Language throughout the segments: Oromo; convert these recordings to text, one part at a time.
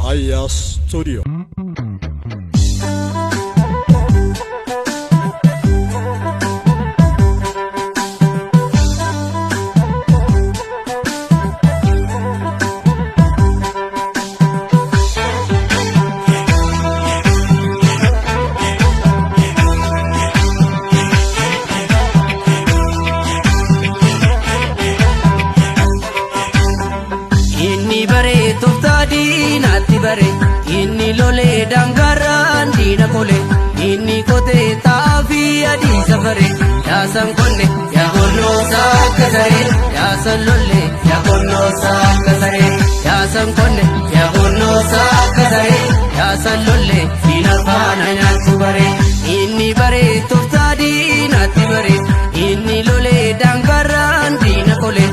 Aya Studio. Inni bare tooftaa diinaatti bare, inni lolee dangaraan diina kole, inni qotee xaafii adii safare, yaasan qonne yaa qonnoosaa akka saree, yaasan lolle yaa qonnoosaa akka saree, yaasan qonne yaa qonnoosaa akka saree, yaasan lolle diina faana nyaachuu bare. Inni bare tooftaa diinaatti bare, inni lolee dangaraan diina kole,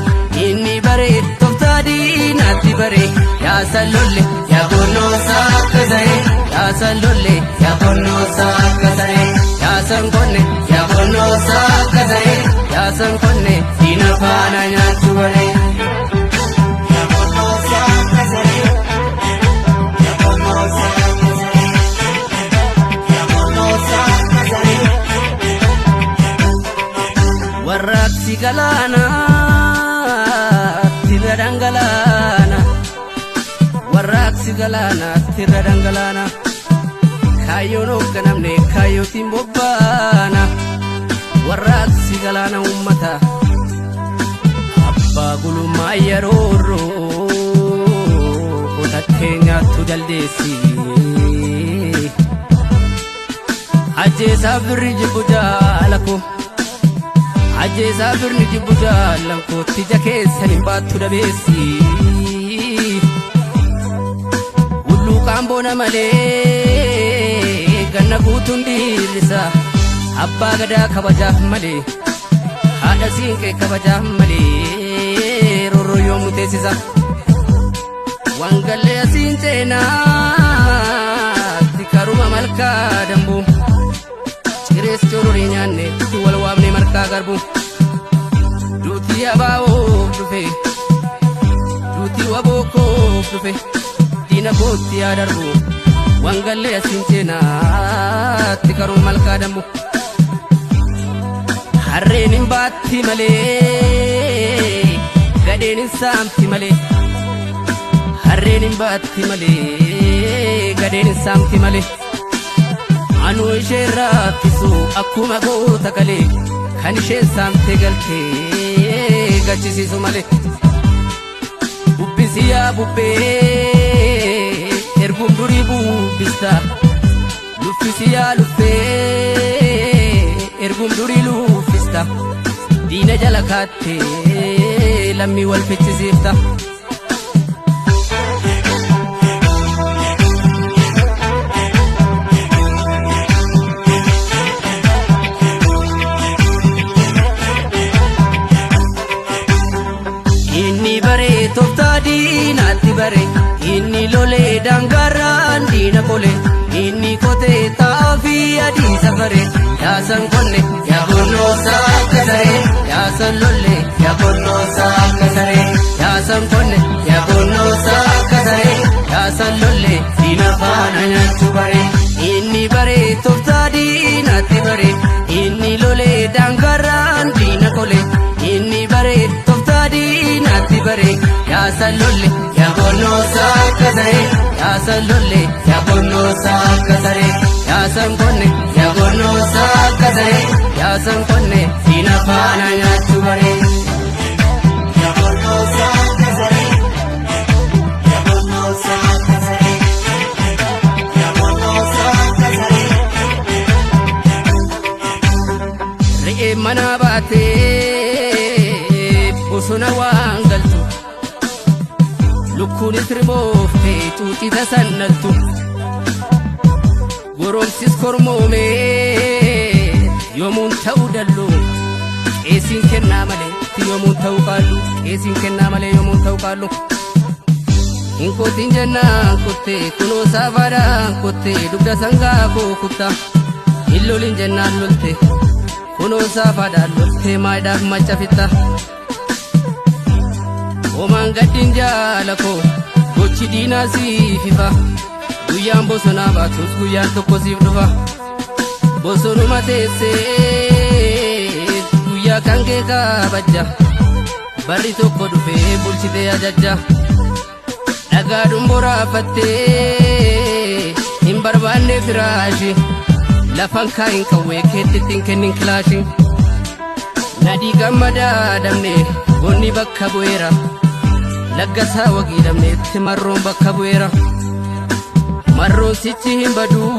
inni bare tooftaa diinaatti bare, yaasan lolle yaa qonnoosaa akka saree, yaasan lolle yaa qonnoosaa akka saree, yaasan qonne yaa qonnoosaa akka saree, yaasan qonne diina faana nyaachuu bare. Warraaqsi galaanaa tirra dhangalaana. Warraaqsi galaanaa tirra dhangalaana. Kaayyoon hoogganamne kaayyootiin bobbaana. Warraaqsi galaana uummata. Abbaa gulummaa yeroorroo qotattee nyaattu jaldeessi. Ajjeesaa birri jibbu jaala koo. Ajjeesaa birni jibbu jaalan kootti ija keessan hin baattu dabeessi. Hulluuqaan boona malee ganna guutuun dhiirrisa. Abbaa gadaa kabajaaf malee, haadha siinqee kabajaaf malee, roorroo yoom nu teessisa. Wangallee asiin ceenaatti karuma malkaa dambuu. Cirees cororii nyaanne itti wal waamne marqaa garbu. Duutii abaa'oof dhufe, duutii wabookoof dhufe, diina kootti yaa darbu. Wangallee asiin ceenaatti karuma malkaa dambu. Harreen hin baatti malee, gadheen hin saamti malee. Harreen hin baatti malee, gadheen hin saamti malee. Anuu ishee raaffisu akkuma goota kalee, kan isheen saamte galtee gachisiisu malee. Bubbisi yaa bubbee, ergum durii bubbista. Luffisi yaa luffee, ergum durii luffista. Diina jala kaattee lammii wal fichisiifta. Inni bare tooftaa diinaatti bare, inni lolee dangaraan diina kole, inni qotee xaafii adii safare, yaasan qonne yaa qonnoosaa akka saree, yaasan lolle yaa qonnoosaa akka saree, yaasan qonne yaa qonnoosaa akka saree, yaasan lolle diina faana nyaachuu bare. Inni bare tooftaa diinaatti bare, inni lolee dangaraan diina kole, inni bare tooftaa diinaatti bare, yaasan lolle yaa qonnoosaa akka saree, yaasan lolle yaa qonnoosaa akka saree, yaasan qonne yaa qonnoosaa akka saree, yaasan qonne diina faana nyaachuu bare. Re'ee mana baatee bosona waan galtu, lukkuunis rimooftee cuucii tasannaltu, goromsis kormoomee yoomuun ta'uu dallu, qeesiin kennaa malee yoomuun ta'uu qaallu, qeesiin kennaa malee yoomuun ta'uu qaallu. Hin jennaan kuttee kunoo saafaadhaan kuttee dugda sangaa koo kutta, hin lolin jennaan lolte kunoo saafaadhaan loltee maayidhaaf macca fitta. Homaan gaddiin jaala koo. Gochi diinaa siif ifa. Guyyaan bosonaa baatus guyyaan tokko siif dhufa. Bosonuma teessee guyyaa kan kee kabajja. Barri tokko dhufee bulchitee ajajja. Dhagaa dhumboraafattee hin barbaanne firaashi. Lafan kaayin qawwee keetti ittiin kennin kilaashi. Nadii gammadaa dhabne bonni bakka bu'eera. Laggasaa wagii dhabneetti marroon bakka bu'eera. Marroon sichi hin baduu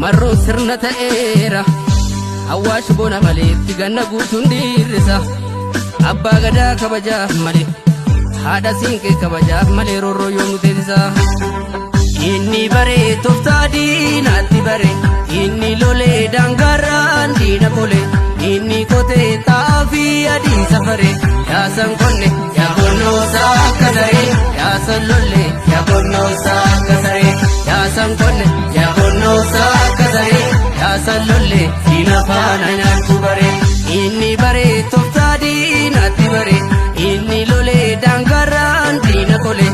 marroon sirna ta'eera. Awwaash bona maleetti ganna guutuun dhiirrisa. Abbaa gadaa kabajaaf malee haadha siinqee kabajaaf malee roorroo yoom nu teessisa. Inni baree tooftaa diinaatti bare, inni lolee daangaarraan diina kole, inni qotee xaafii adii safare, yaasan qonne yaa qonnoosaa akka saree, yaasan lolle yaa qonnoosaa akka saree, yaasan qonne yaa qonnoosaa akka saree, yaasan lolle diina faana nyaachuu bare. Inni baree tooftaa diinaatti bare, inni lolee daangaarraan diina kole,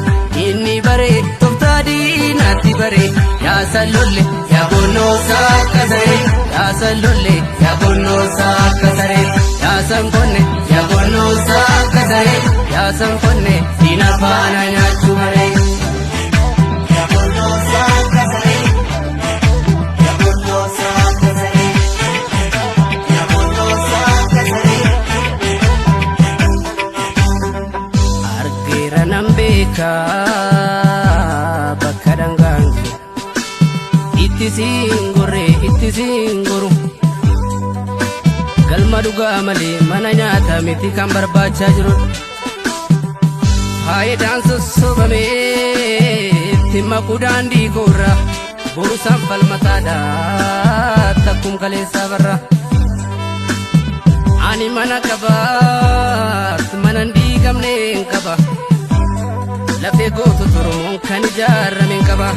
inni baree tooftaa diinaatti bare, yaasan lolle yaa qonnoosaa akka saree, yaasan lolle yaa qonnoosaa akka saree, yaasan qonne yaa qonnoosaa akka saree, yaasan qonne diina faana nyaachuu bare. Yaa qonnoosaa akka saree, yaa qonnoosaa akka saree, yaa qonnoosaa akka saree. Argeera nan beekaa bakka dhangaan jiru. Itti siin gorree itti siin goru. Galma dhugaa malee mana nyaata miti kan barbaachaa jiru. Faayidaan sossobamee itti maquu daandii koorra. Borusaan falmataadha takkum kaleessaa barra. Ani mana qabaat mana hin diigamne hin qaba. Lafee gootota Oromoon kan ijaarame hin qaba.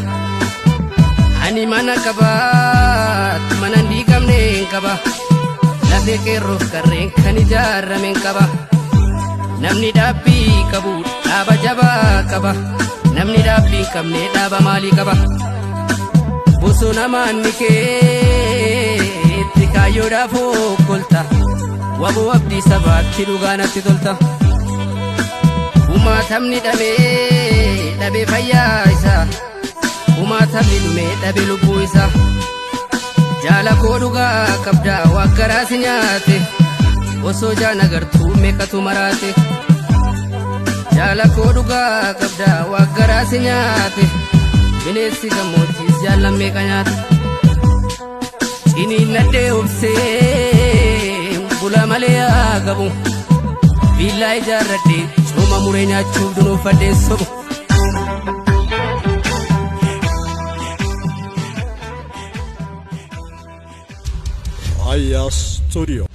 Ani mana qabaat mana hin diigamne hin qaba. Lafee qeerroof qarreen kan ijaarame hin qaba. Namni dhaabbii qabu dhaaba jabaa qaba. Namni dhaabbii hin qabne dhaaba maalii qaba? Bosona manni keetti kaayyoodhaaf okkolta. Waboo abdii sabaatti dhugaa natti tolta. Kumaatamni dhabee dhabee fayyaa isaa. Kumaatamni dhumee dhabee lubbuu isaa. Jaala koo dhugaa qabdaa waan garaa si nyaate. Osoo jaan agartuu meeqatu maraate. Jaala koo dhugaa qabdaa waan garaa si nyaate. Bineensi gammoojjiis jaallan meeqa nyaate. Ciniinnadhee obsee bula malee haa qabu. Viillaa ijaarradhee cooma muree nyaachuuf dunuunfadhee sobu. Raayyaa Studio.